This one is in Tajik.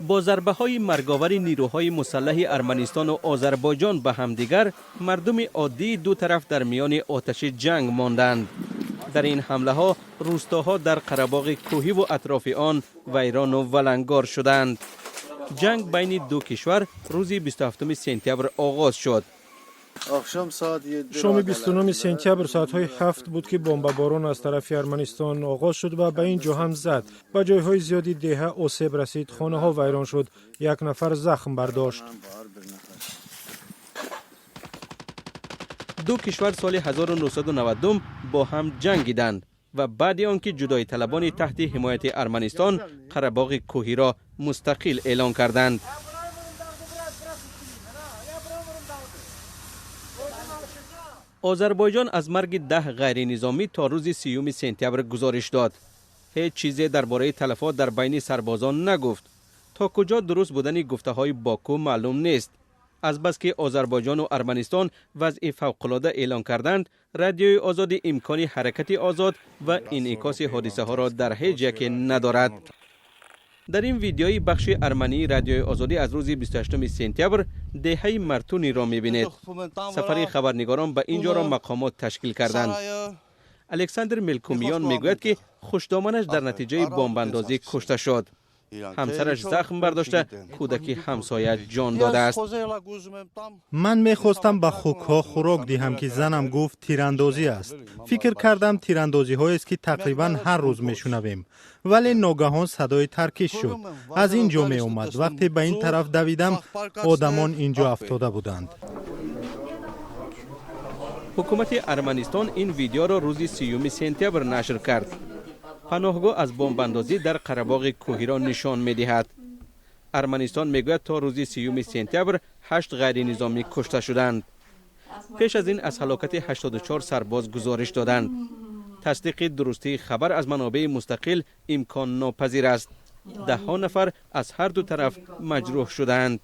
Бо зарбаҳои марговари нирӯҳои мусаллаҳи Арманистону Озарбойҷон ба ҳамдигар, мардуми оддии ду тараф дар миёни оташи ҷанг монданд. Дар ин ҳамлаҳо рӯстоҳо дар Қарабоғи кӯҳиву атрофи он вайрону валангор шуданд. Ҷанг байни ду кишвар рӯзи 27 сентябр оғоз шуд. Шоми 29 сентябр соатҳои 7 буд, ки бомбаборон аз тарафи Арманистон оғоз шуд ва ба ин ҷо ҳам зад. Ба ҷойҳои зиёди деҳа осеб расид, хонаҳо вайрон шуд, як нафар захм бардошт. Ду кишвар соли 1990 бо ҳам ҷангиданд ва баъди он ки ҷудоиталабони таҳти ҳимояти Арманистон Қарабоғи кӯҳиро мустақил эълон карданд. Озарбойҷон аз марги 10 ғайринизомӣ то рӯзи 30 сентябр гузориш дод. Ҳеҷ чизе дар бораи талафот дар байни сарбозон нагуфт. То куҷо дуруст будани гуфтаҳои Боку маълум нест. Азбаски Озарбойҷону Арманистон вазъи фавқулода эълон карданд, Радиои Озодӣ имкони ҳаракати озод ва инъикоси ҳодисаҳоро дар ҳеҷ яке надорад. Дар ин видеои бахши армании Радиои Озодӣ аз рӯзи 28 сентябр деҳаи Мартуниро мебинед. Сафари хабарнигорон ба ин ҷоро мақомот ташкил карданд. Александр Мелкумиён мегӯяд, ки хушдоманаш дар натиҷаи бомбандозӣ кушта шуд. Ҳамсараш захм бардошта, кӯдаки ҳамсоя ҷон додааст. Ман мехостам ба хукҳо хӯрок диҳам, ки занам гуфт, тирандозӣ аст. Фикр кардам, тирандозиҳоест, ки тақрибан ҳар рӯз мешунавем, вале ногаҳон садои таркиш шуд, аз ин ҷо меомад. Вақте ба ин тараф давидам, одамон ин ҷо афтода буданд. Ҳукумати Арманистон ин видеоро рӯзи 30 сентябр нашр кард. Паноҳгоҳ аз бомбандозӣ дар Қарабоғи кӯҳиро нишон медиҳад. Арманистон мегӯяд, то рӯзи 30 сентябр ҳашт ғайринизомӣ кушта шуданд. Пеш аз ин аз ҳалокати 84 сарбоз гузориш доданд. Тасдиқи дурустии хабар аз манобеи мустақил имконнопазир аст. Даҳҳо нафар аз ҳар ду тараф маҷрӯҳ шудаанд.